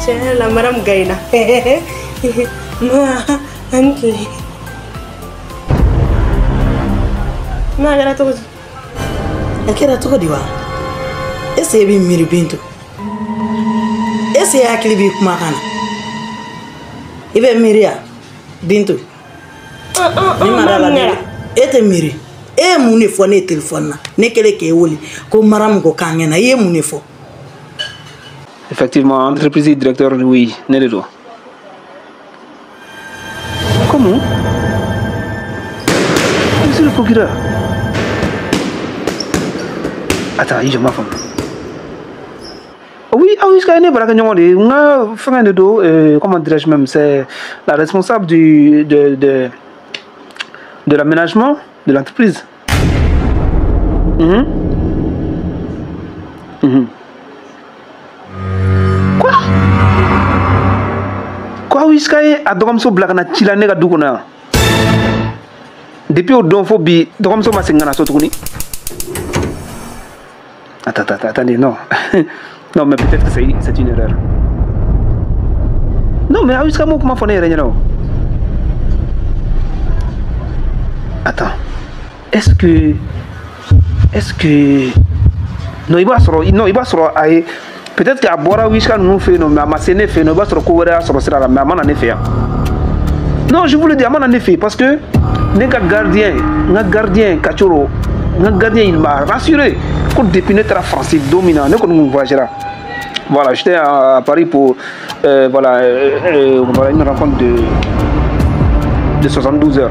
Tiɲɛ yɛrɛ la madame Gayina. Ma an tile. Ma a kɛra cogo di? A kɛra cogo di wa? Est-ce que e b'i miiri Bintu? Est-ce que e hakili b'i kumakan na? I bɛ miiri ya Bintu? Ne ma da la dɛ. E tɛ miiri. E ye mun de fɔ ne ye téléphone na? Ne kɛlen k'e wele ko Mariam ko k'an ɲɛna. I ye mun de fɔ? Effectivement, entreprise directeur, oui, ne de don. Comment? Monsieur le procureur. Attends, je m'en fous. Oui, ah oui, je connais comment dirais-je même, c'est la responsable de l'aménagement de l'entreprise. Quoi? Quoi, oui, je connais a dɔgɔmuso bila ka na ci la ne ka du kɔnɔ yan. Depuis o don fo bi, dɔgɔmuso ma segin ka na so tuguni. Attends, attends, attendez, non. Non, mais peut-être que c'est une erreur. Non, mais jusqu'à moi, comment faut yɛrɛ ɲɛna o? Attends. Est-ce que non, i b'a sɔrɔ, non, i b'a sɔrɔ a ye peut-être que a bɔra Wiska ninnu fɛ yen nɔ, mais a ma se ne fɛ yen nɔ, i b'a sɔrɔ ko wɛrɛ y'a sɔrɔ sira la, mais a ma na ne fɛ yan. Non, je vous le dis, a ma na ne fɛ yen parce que ne ka gardien, n ka gardien Kacoro, n ka gardien, il m'a rassuré ko depuis ne taara France don min na, ne kɔni kun voyagera. Voilà, j'étais à Paris pour voilà, voilà, une rencontre de 72 heures.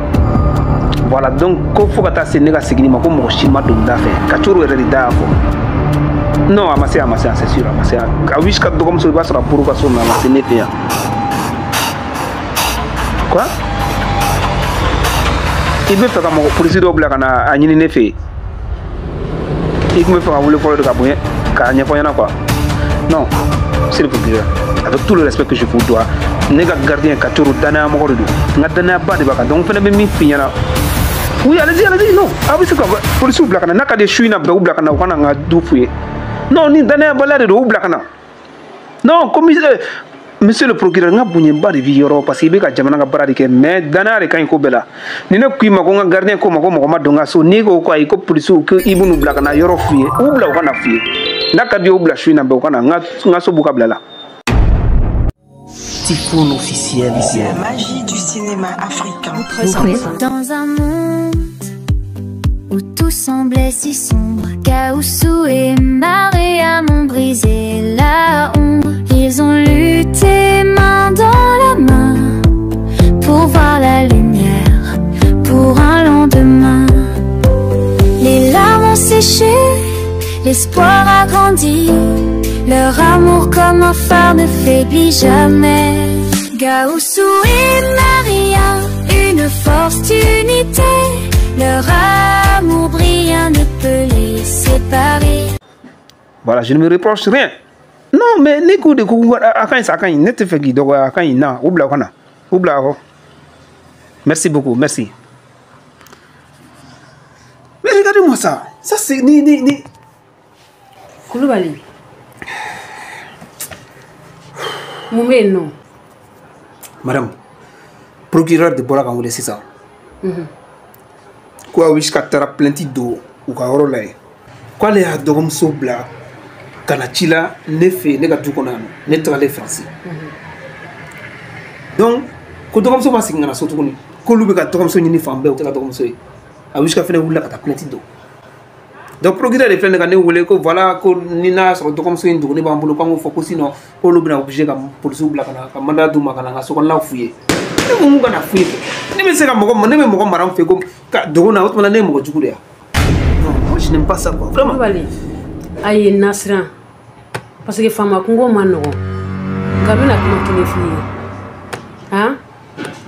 Voilà, donc ko fo ka taa se ne ka seginni ma ko mɔgɔ si ma don da fɛ. Kacoro yɛrɛ de da y'a fɔ. Non, a ma se, a ma se, c'est sûr, a ma se. A Wiska dɔgɔmuso, i b'a sɔrɔ a buru ka so, mais a ma se ne fɛ yan. Quoi? I bɛ fɛ ka mɔgɔ polisi dɔw bila ka na a ɲini ne fɛ yen. I tun bɛ fɛ ka wele fɔlɔ de ka bonya k'a ɲɛfɔ ɲɛna quoi. Non, s'il vous plaît, avec tout le respect que je vous dois, ne ka gardien Kacoro danaya mɔgɔ de don. N ka danayaba de b'a kan, donc n fana bɛ min f'i ɲɛna. Oui, allez-y, allez-y, non. A bɛ se ka polisiw bila ka na, n'a ka di su in na bɛɛ u bila ka na, u ka na n ka du f'u ye. Non, ni danayabaliya de don, u bila ka na. Non, commissaire, monsieur le procureur, n ka bonyaba de b'i yɔrɔ parce que i bɛ ka jamana ka baara de kɛ, mais danaya de ka ɲi ko bɛɛ la. Ni ne ko i ma ko n ka gardien ko ma ko mɔgɔ ma don n ka so, n'i ko ko ayi ko polisiw ko i b'u bila ka na yɔrɔ f'u ye, u bila u ka na f'u ye. N'a ka di ye u bila su in na bɛɛ u ka na, n ka so b'u ka bila la. Typhoon officiel. La magie du cinéma africain. Dans un monde où tout semblait si sombre, Gaoussou et Mariam ont brisé la ombre. Ils ont lutté main dans la main pour voir la lumière, pour un lendemain. Les larmes ont séché, l'espoir a grandi. Leur amour comme un phare ne faiblit jamais. Gaoussou et Maria, une force d'unité. Leur amour brillant ne peut les séparer. Voilà, je ne me reproche rien. Non, mais ne ko de ko a ka ɲi sa, a ka ɲi. Ne tɛ fɛ k'i dɔgɔya, a ka ɲi na, u bila o ka na. U bila o. Merci beaucoup, merci. Mais regardez-moi ça. Ça c'est ni. Koulibaly. Mun bɛ yen nɔ? Madame, procureur de bɔra ka n wele sisan. Ko a Wiska taara plainte don u ka yɔrɔ la yen. K'ale y'a dɔgɔmuso bila ka na ci la ne fɛ yen, ne ka du kɔnɔ yan nɔ. Ne tagalen Faransi. Donc, ko dɔgɔmuso ma segin ka na so tuguni. K'olu bɛ ka dɔgɔmuso ɲini fan bɛɛ, u tɛ ka dɔgɔmuso ye. A Wiska fɛnɛ wulila ka taa plainte don. Donc procureur de filɛ nin ka ne wele ko voilà ko ni n'a y'a sɔrɔ dɔgɔmuso in dogoni b'an bolo k'an k'o fɔ ko sinon k'olu bɛna obligé ka polisiw bila ka na ka mandat d'u ma ka na n ka sokɔnɔnaw f'u ye. Ne ko n ka na f'u ye. Ne bɛ se ka mɔgɔ ne bɛ mɔgɔ mara n fɛ ko ka dogo na o tuma na ne ye mɔgɔ jugu de ye. Non, moi je n'aime pas ça quoi, vraiment. Kulubali, a ye n nasiran parce que faama kungo ma nɔgɔn. Nka n bɛna kuma kelen f'i ye. Han?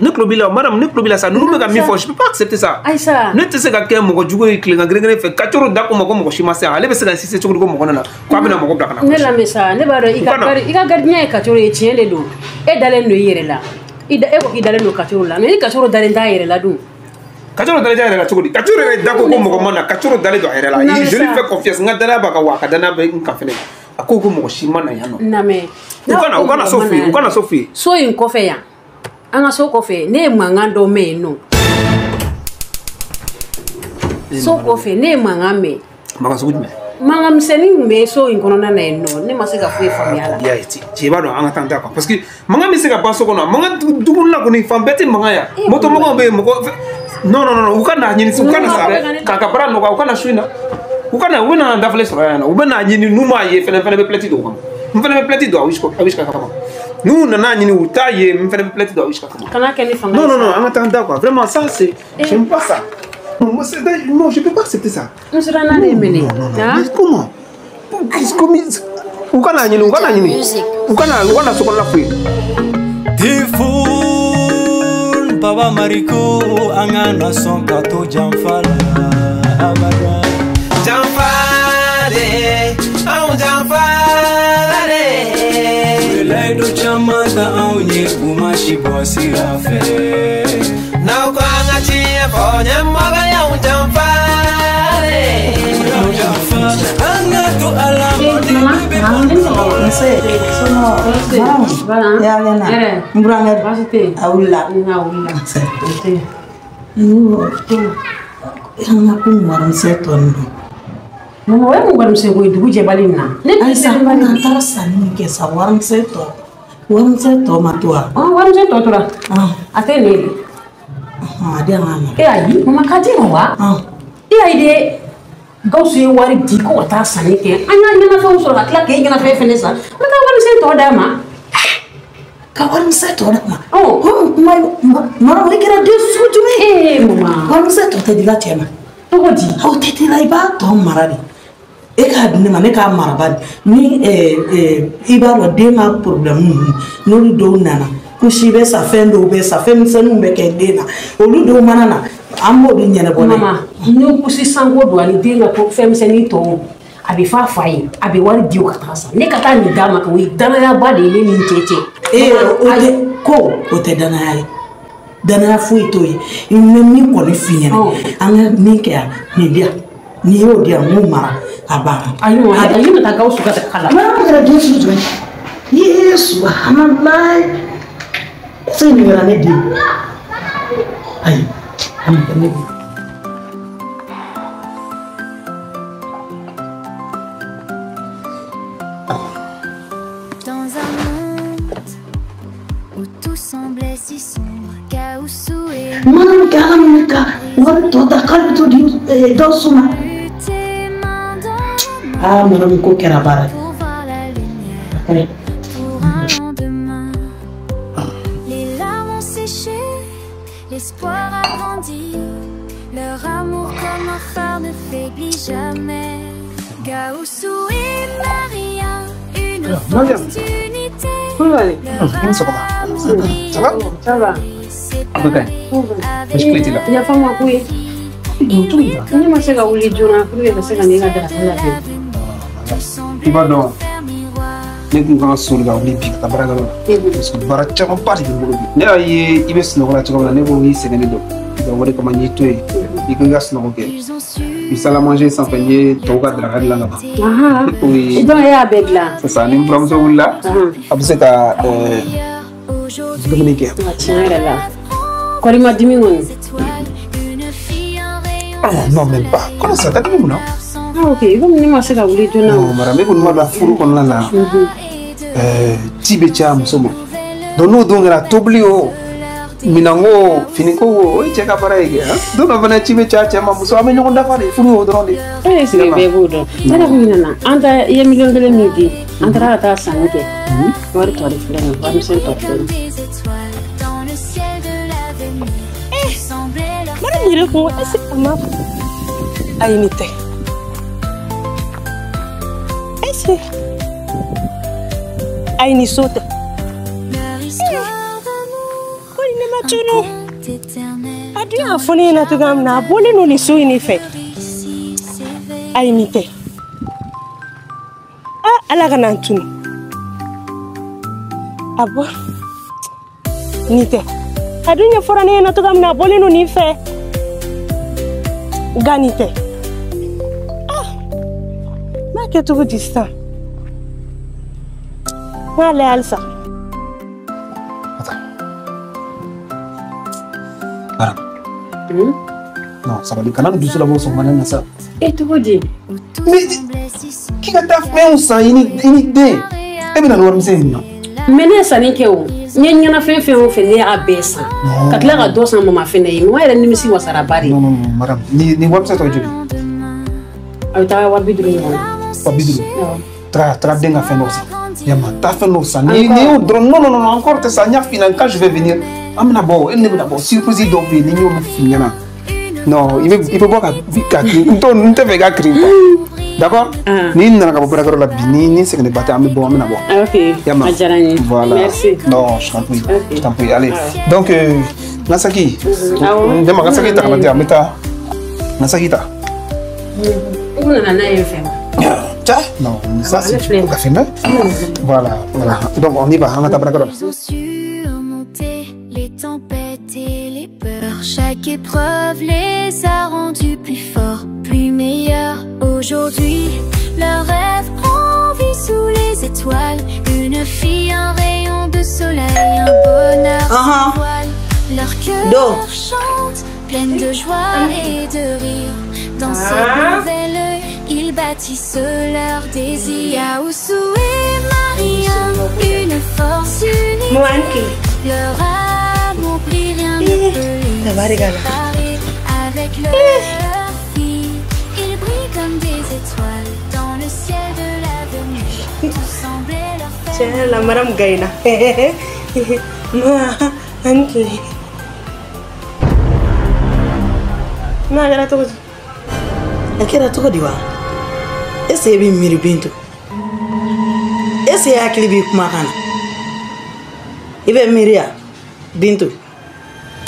Ne tulo b'i la madame, ne tulo b'i la sa, ninnu bɛ ka min fɔ, je peux pas accepter ça. Ayisa. Ne tɛ se ka kɛ mɔgɔ jugu ye tilegan geren-geren fɛ, Kacoro da ko ma ko mɔgɔ si ma se yan, ale bɛ se ka insister cogo di ko mɔgɔ nana k'a bɛna mɔgɔ bila ka na. Ne lamɛn sa, ne b'a dɔn i ka gardien ye Kacoro ye, tiɲɛ de don. E dalen don i yɛrɛ la. E ko k'i dalen don Kacoro la, mais ni Kacoro dalen t'a yɛrɛ la dun? Kacoro dalen t'a yɛrɛ la cogo di? Kacoro yɛrɛ da ko ko mɔgɔ ma na, Kacoro dalen don a yɛrɛ la. Je lui fais confiance, n ka danaya b'a kan wa a ka danaya bɛ n kan fɛnɛ. A ko ko mɔgɔ si ma na yan nɔ. Lamɛn. U kana so f'i ye, u kana so f'i ye. So in kɔfɛ yan, an ka so kɔfɛ, ne ye mankan dɔ mɛn yen nɔ. So kɔfɛ, ne ye mankan mɛn. Mankan sugu jumɛn? Mankan misɛnnin tun bɛ so in kɔnɔna na yen nɔ, ne ma se ka foyi faamuya a la. I y'a ye cɛ b'a dɔn an ka taa an ta quoi, parce que mankan bɛ se ka ban so kɔnɔ, mankan du kɔnɔna kɔni fan bɛɛ tɛ mankan yan. Moto mɔgɔw bɛ yen, mɔgɔ non non non, u ka n'a ɲini, u ka na sa dɛ, k'a ka baara nɔgɔya, u ka na su in na. U ka na, u bɛ na dafalen sɔrɔ yan nɔ, u bɛ n'a ɲini, n'u m'a ye fɛnɛ bɛ plainte don o kama. N fɛnɛ bɛ plainte don a Awishka kama. N'u nana ɲini u t'a ye, n fɛnɛ bɛ plainte don Awishka kama. Kana kɛ ni fanga ye. Non non non, an ka taa an da quoi, vraiment ça c'est, j'aime pas ça. Non, moi, non, je peux pas accepter ça. N siranna de minɛ. Non non non, mais comment? U kana ɲini, u kana ɲini. U kana so kɔnɔna foyi. Tifun Baba Mariko an ka na sɔn ka to janfa la abada. Janfa de, anw janfa la de. U ye layidu caman ta anw ye, u ma si bɔ sira fɛ. N'aw ko an ka tiɲɛ fɔ, ɲɛmɔgɔ y'anw janfa de. Y'anw janfa, an ka to Ala ma. Nse, somɔgɔw? Yala na. N burankɛ Baasi tɛ yen. A wulila. A wulila. Nse. Nse. An ka ko warimisɛn tɔ nin don. Mama, o ye mun warimisɛn ko ye dugu jɛbali in na? Ne tɛ Ayisa, se ko n'an taara sanni min kɛ sa, warimisɛn tɔ ma to wa? Warimisɛn tɔ tora. A tɛ nin ye. A di yan ka mara. E ayi, mama ka di ma wa? E ayi de, Gawusu ye wari di ko ka taa sanni kɛ. An y'a ɲɛnafɛnw sɔrɔ ka tila k'e ɲɛnafɛn fɛnɛ san. N bɛ taa warimisɛn tɔ d'a ma. Ka warimisɛn tɔ d'a ma? Kuma mara, o kɛra den sugu jumɛn ye? Ee mama. Warimisɛn tɔ tɛ dila cɛ ma. Cogo di? Aw tɛ dila, i b'a tɔ mara de. E k'a di ne ma, ne k'a mara ba ni i b'a dɔn den ka problème ninnu, n'olu dɔw nana ko si bɛ sa, fɛn dɔw bɛ sa, fɛn misɛnninw bɛ kɛ den na, olu dɔw mana na, an b'olu ɲɛnabɔ n'a ye. Mama, ni kusi sanko don ani den ka ko fɛn misɛnnin tɔw, a bɛ f'a fa ye, a bɛ wari di o ka taa san. Ne ka taa nin d'a ma, o ye danayaba de ye ne ni n cɛ cɛ. Ee, o tɛ ko, o tɛ danaya ye. Danaya foyi t'o ye. N bɛ min kɔni f'i ɲɛna, an ka min kɛ yan, nin di yan, n'i y'o di yan, n b'o mara, a banna. Ayi mama, ayi ma taa Gawusu ka kala. Mara kɛra den sugu jumɛn ye? Subahanallahi, est-ce que nin kɛra ne den? Ayi, a ma kɛ ne den. Dans un monde où tout semblait si sombre, Gaoussou et Mana min kɛ, Ala min ka wari tɔ ta k'ale bɛ t'o di Gawusu ma. lutter main dans la main Aa, mara min ko kɛra baara ye. pour voir la lumière, A ka ɲi. pour un lendemain. Les larmes ont séché, l'espoir a grandi. Leur amour comme un phare ne faiblit jamais. Gaoussou et Maria, une Mariam. force d'unité. Kulubali. Leur I ni sɔgɔma. amour brille Ça va? Ça va. A bɛ ka ɲi. Basi foyi t'i la. Yafa n ma koyi. Cogo di? Ne ma se ka wuli joona pour que ka se ka n'i ka daraka labɛn. I b'a dɔn, ne kun kan ka soli ka wuli bi ka taa baarakɛyɔrɔ la. Parce que baara camanba de bɛ n bolo bi. Ne y'a ye i bɛ sunɔgɔ la cogo min na, ne ko i sɛgɛnnen don. Donc o de kama n y'i to yen. I ko i ka sunɔgɔ kɛ. Ils ont su Bi salle à manger sanfɛ, n ye tɔw ka daraka dilan ka ban. Oui. Donc e y'a bɛɛ dilan? C'est ça, ni n buramuso wulila, a bɛ se ka aujourd'hui. dumuni kɛ. Tiɲɛ yɛrɛ la. Kɔri ma dimi kɔni? Une fille, un rayon Ah non, même pas. Comment ça, t'as dimi mun na? Ah ok, komi ne ma se ka wuli joona o. Non, Mara, ne kɔni b'a dɔn furu kɔnɔna la, ci bɛ caya muso ma. Donc n'o don kɛra tobili o, minɛnko o, finiko o, o ye cɛ ka baara ye kɛ. Han? Don dɔ fana ci bɛ caya cɛ ma, muso an bɛ ɲɔgɔn dafa de, furu y'o dɔrɔn de. E ye sigi bɛɛ b'o dɔn. Ne yɛrɛ kun ɲinɛna, an ta i ye 1 million min di, an taara ka taa sanni kɛ. Wari tɔ de filɛ nin ye, warimisɛn tɔ filɛ nin ye. Des étoiles dans le ciel de l'avenir. Tout semblait leur Mara yɛrɛ kun est-ce que a ma ayi nin tɛ, est-ce que ayi nin so tɛ? Leur histoire d'amour, Ko ni ne ma un tunu. Conte éternel. A dun y'a fɔ ne ɲɛna cogoya min na, a bɔlen don nin so in de fɛ. Ici s'éveille. Ayi nin tɛ. Ah, Ala ka na n tunu. A bɔ nin tɛ. A dun ɲɛfɔra ne ɲɛna cogoya min na, a bɔlen don nin fɛ, nka nin tɛ. Ah, n b'a kɛ cogo di sisan? N k'a lajɛ halisa. Attends. Madame. Non, ça va aller. Kana dusu labɔ sɔgɔmada in na sa. E cogo di? Mais k'i ka taa fɛnw san i ni den. E bɛna nin warimisɛn in na. Mais ne ye sanni kɛ o. N ye ɲɛnafɛn fɛn o fɛn ne y'a bɛɛ san. Ka tila ka dɔ san mama fɛnɛ ye. Mama yɛrɛ nimisi wasara ba de. Non, non, non, madame. Ni warimisɛn tɔ ye joli? A bɛ taa 50 ɲɔgɔn na. 50? Taga den ka fɛn dɔw san. Yama, taa fɛn dɔw san. Ni y'o dɔrɔn, non, non, non, encore tɛ sa. N y'a f'i ɲɛna quand je vais venir, an bɛna bɔ, e ni ne bɛna bɔ. Surprise dɔw bɛ yen ni n y'olu f'i ɲɛna. Non, i bɛ bɔ ka kirin. N tɛ fɛ i ka kirin quoi. D'accord? Ni nana ka bɔ baarakɛyɔrɔ la bi, ni sɛgɛnneba tɛ, an bɛ bɔ, an bɛna bɔ. Ok, a diyara n ye. Voilà. Merci. Non, je t'en prie. Je t'en prie. Allez. Donc, n ka saki. Awɔ. Ne ma n ka saki ta ka na di yan, n bɛ taa. N ka saki ta. I kun nana n'a ye n fɛ. Non, ça c'est du café, mais voilà, voilà. Donc on y va, on va taper. Ils ont surmonté les tempêtes et les peurs. Chaque épreuve les a rendus plus forts, plus meilleurs. Aujourd'hui, leur rêve prend vie sous les étoiles. Une fille, un rayon de soleil, un bonheur sans voile. Leur cœur chante, pleine de joie et de rire. Dans cette nouvelle, ils bâtissent leur désir. Yaoussou et Maria, une force unique. Leur amour brille, rien ne peut les séparer. Avec leur fille, ils brillent comme des étoiles dans le ciel de l'avenir. Tout semblait leur faire. La madame Gaïna. Ma, A kɛra cogo di wa? Est-ce que e b'i miiri Bintu? Est-ce que e hakili b'i kumakan na? I bɛ miiri ya Bintu?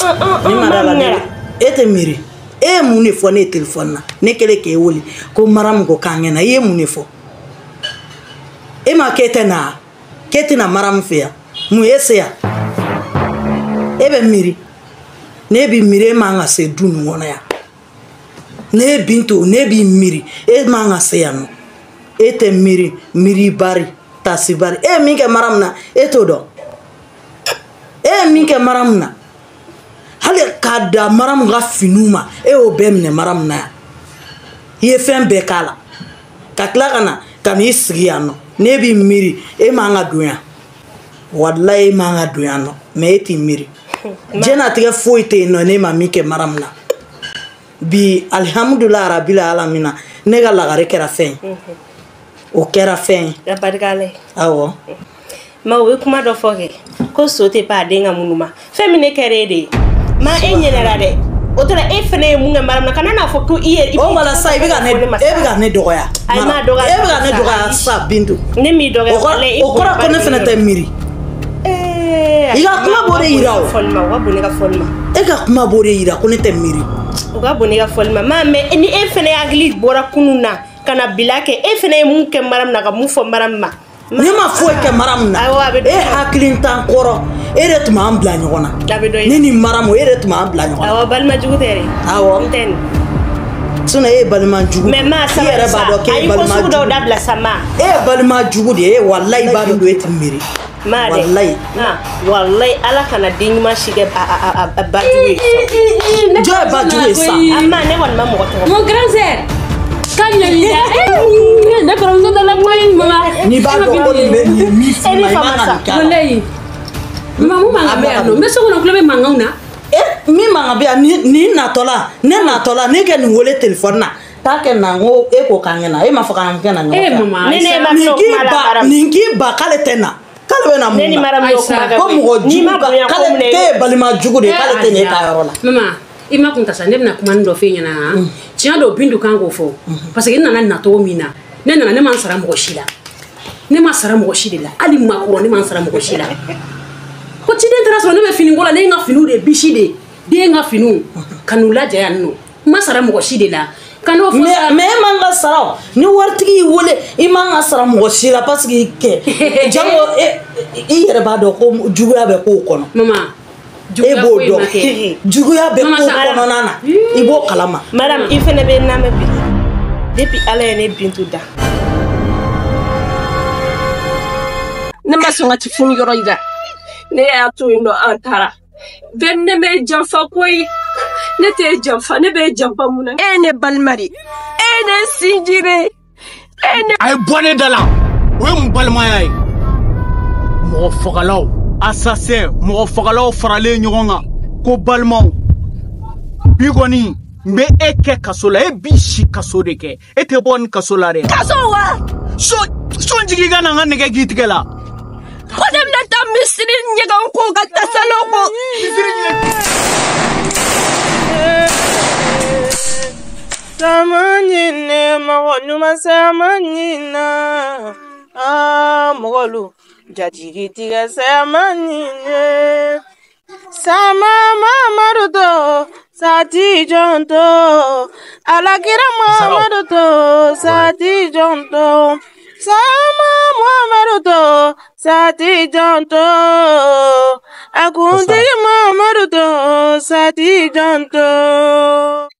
Ne ma d'a la dɛ. E tɛ miiri. E ye mun de fɔ ne ye telefɔni na? Ne kɛlen k'e wele ko Maramu ko k'an ɲɛna. I ye mun de fɔ? E ma k'e tɛ na? K'e tɛna Maramu fɛ yan? Mun ye se yan? E bɛ miiri. Ne b'i miiri e man ka se du nin kɔnɔ yan. Ne Bintu, ne b'i miiri e man ka se yan nɔ. E tɛ miiri, miiri bari, tasi bari. E ye min kɛ Maramu na, e t'o dɔn. E ye min kɛ Maramu na, hali k'a da Maramu ka finiw ma, e y'o bɛɛ minɛ Maramu na yan. I ye fɛn bɛɛ k'a la. Ka tila ka na, ka n'i sigi yan nɔ. Ne b'i miiri, e man ka don yan. Walayi e man ka don yan nɔ, mais e t'i miiri. Diɲɛnatigɛ foyi tɛ yen nɔ ne ma min kɛ Maramu na. Bi alihamudulila arabila alamina ne ka lagare kɛra fɛn ye. O kɛra fɛn ye. A barika Ala ye. Awɔ. Ma o ye kuma dɔ fɔ kɛ ko so tɛ pan a den ka munu ma. Fɛn min ne kɛra e de ye. Ma e ɲinɛra dɛ. O tora e fɛnɛ ye mun kɛ Maramu na kana n'a fɔ ko i yɛrɛ. O wala sa i bɛ ka ne e bɛ ka ne dɔgɔya. Ayi ma dɔgɔya. E bɛ ka ne dɔgɔya sa Bintu. Ne m'i dɔgɔya. O kɔrɔ ko ne fɛnɛ tɛ miiri. I ka kuma b'o de yira o. O ka bon ne ka fɔli ma. E ka kuma b'o de yira ko ne tɛ miiri. O ka bon ne ka fɔli ma. Ma mais ni e fɛnɛ hakili bɔra kunun na ka na bila kɛ e fɛnɛ ye mun kɛ Maramu na ka mun fɔ Maramu ma. Ne ma foyi kɛ Maramu na. E hakili t'an kɔrɔ. E de tun b'an bila ɲɔgɔn na. Ne ni Maramu e de tun b'an bila ɲɔgɔn na. Awɔ balima jugu tɛ dɛ. Awɔ. N tɛ nin. Sinon e ye balima jugu. Mais ma sabali sa. I yɛrɛ b'a dɔn k'e ye balima jugu. A ye ko sugu dɔw dabila sa ma. E ye balima jugu de ye walayi i b'a dɔn e tɛ miiri. Ma dɛ. Walayi. Walayi Ala kana den ɲuman si kɛ a ba jugu ye. Jɔn ye ba jugu ye sa? A ma ne kɔni ma mɔgɔ tɔgɔ. Mon grand sœur. Kan ɲɛ ne kɔrɔmuso dɔ la kuma ye mama. N'i b'a dɔn ko nin bɛ nin min f'i ma i man ka nin k'a la. Walayi. Mama mun mankan bɛ yan nɔ? N bɛ so kɔnɔ tulo bɛ mankanw na. E min mankan bɛ yan nin natɔla ne natɔla ne kɛ nin wele telefɔni na. Taa kɛ na n ko e ko k'an kɛ na e m'a fɔ k'an kɛ na ɲɔgɔn fɛ. E mama ne ne ma nin k'i ba nin k'i ba k'ale tɛ na. K'ale bɛ na mun na? Ko mɔgɔ jugu k'ale k'e ye balima jugu de ye k'ale tɛ n'e ta yɔrɔ la. Mama i ma kun ta sa ne bɛna kuma nin dɔ f'e ɲɛna tiɲɛ don Bintu kan k'o fɔ parce que n nana nacogo min na ne nana ne ma n sara mɔgɔ si la ne ma sara mɔgɔ si de la hali maakɔrɔ ne ma n sara mɔgɔ si la ko ciden taara sɔrɔ ne bɛ finiko la ne ye n ka finiw de bisi de den ka finiw ka n'u lajɛ yan nɔ n ma sara mɔgɔ si de la. Mais e man ka sara o ni waritigi y'i wele i man ka sara mɔgɔ si la parce que i kɛ jango i yɛrɛ b'a dɔn ko juguya bɛ kow kɔnɔ. Mama e b'o dɔn juguya bɛ kow kɔnɔna na i b'o kalama. Madame i fɛnɛ bɛ n lamɛn bi depuis Ala ye ne Bintu da. Ne ma sɔn ka funu yɔrɔ yira. Ne y'a to yen nɔ an taara. Bɛɛ ne bɛ janfa koyi. Ne t'e janfa, ne b'e janfa mun na? E ye ne balima de ye. E ye ne sinji de ye. E ne. A ye bɔ ne da la. O ye mun balimaya ye? Mɔgɔ fagalaw, assassin, mɔgɔ fagalaw faralen ɲɔgɔn kan ko balimaw. Bi kɔni n bɛ e kɛ kaso la, e b'i si kaso de kɛ. E tɛ bɔ nin kaso la dɛ. Kaso wa? Son jigin i ka na n ka nɛgɛ k'i tigɛ la. Ko ne bɛna taa misiri ɲɛgɛn ko ka tasalo ko. Misiri ɲɛgɛn. Sama ɲinɛ mɔgɔ ɲuman sama ɲinɛ aa mɔgɔlu jatigi tigɛ sama ɲinɛ sama Mamadu to sati jɔn to alakira Mamadu to sati jɔn to sama Mamadu to sati jɔn to a kuntigi Mamadu to sati jɔn to.